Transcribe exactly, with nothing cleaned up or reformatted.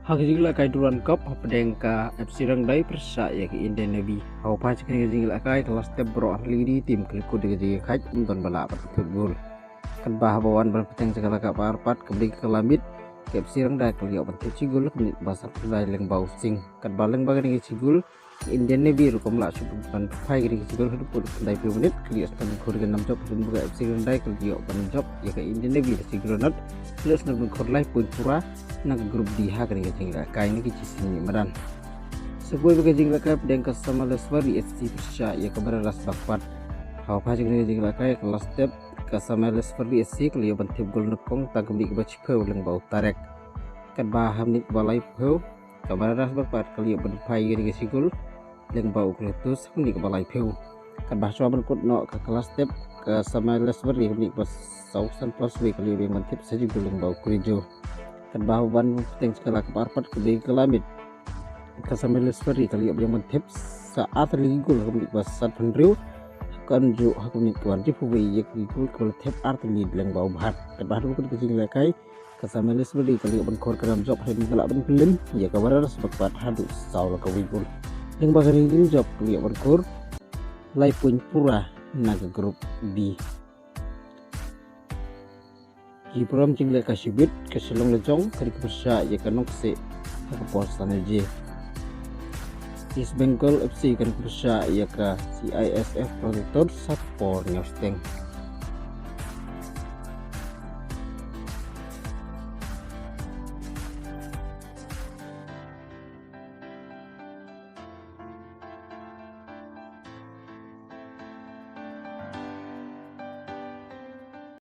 Ha ka jinglehkai Durand Cup hapdeng ka F C Rangdai pyrshah ïa ka Indian Navy. Ha u phai jong kane ka jinglehkai ka la step baroh ar tylli ki team ka la kut da ka jingïakhaid, ym don ba la pat ka thut gol. Katba haba wan ban bteng jong ka la kaba ar pat ka bli ka la miet, ka F C Rangdai ka la ïoh ban thep shi gol ha ka minit ba san phew lai lyngba u Singh. Katba lyngba kane ka shi gol, Indian Navy ruh kam lah shuh ban phai kane ka shi gol haduh pud khyndai phew minit, ka la ïoh sdang ban khur ka nam jop, haduh ba ka F C Rangdai ka la ïoh ban jop ïa ka Indian Navy da shi gol nod, ka la ïoh sdang ban khur lai point pura na ka group D ha kane ka jinglehkai na ka shisien madan. Sa kawei pat ka jinglehkai hapdeng ka Samaleswari F C pyrshah ïa ka Bararas Bagpat. Ha u phai jong kane ka jinglehkai ka la step ka Samaleswari F C ka la ïoh ban thep gol nyngkong tang ka minit kaba shiphew lyngba u Tarek. Katba ha minit kaba laiphew ka Bararas Bagpat ka la ïoh ban phai ïa kane ka shi gol lyngba u Cletus ha minit kaba laiphew. Katba shuwa ban kut noh ka la step ka Samaleswari ha minit kaba saw san plus wei ka la ïoh ban thep sa shi gol lyngba u Krijo. Katba ha u ban bteng jong ka la kaba ar pat ka bli ka la miet, ka Samaleswari ka la ïoh ban thep sa ar tylli ki gol ha ka minit kaba san phew hynriew. Kan ju ha ka minit kaba hynriewphew wei ïa ki gol ka la thep ar tylli lyngba u Bhat. Katba haduh kut ka jinglehkai ka Samaleswari ka la ïoh ban khur ka nam jop, hynrei ka la ban pynlem ïa ka Bararas Bagpat haduh saw la ka wei gol. Lyngba kane ka jingjop ka la ïoh ban khur lai point pura na ka group B. Ki burom jinglehkai shibit, ka Shillong Lajong ka dei ka pyrshah ïa ka Nongkseh ha ka por san baje. East Bengal F C ka dei ka pyrshah ïa ka C I S F Protector ha ka por hynñiew shiteng.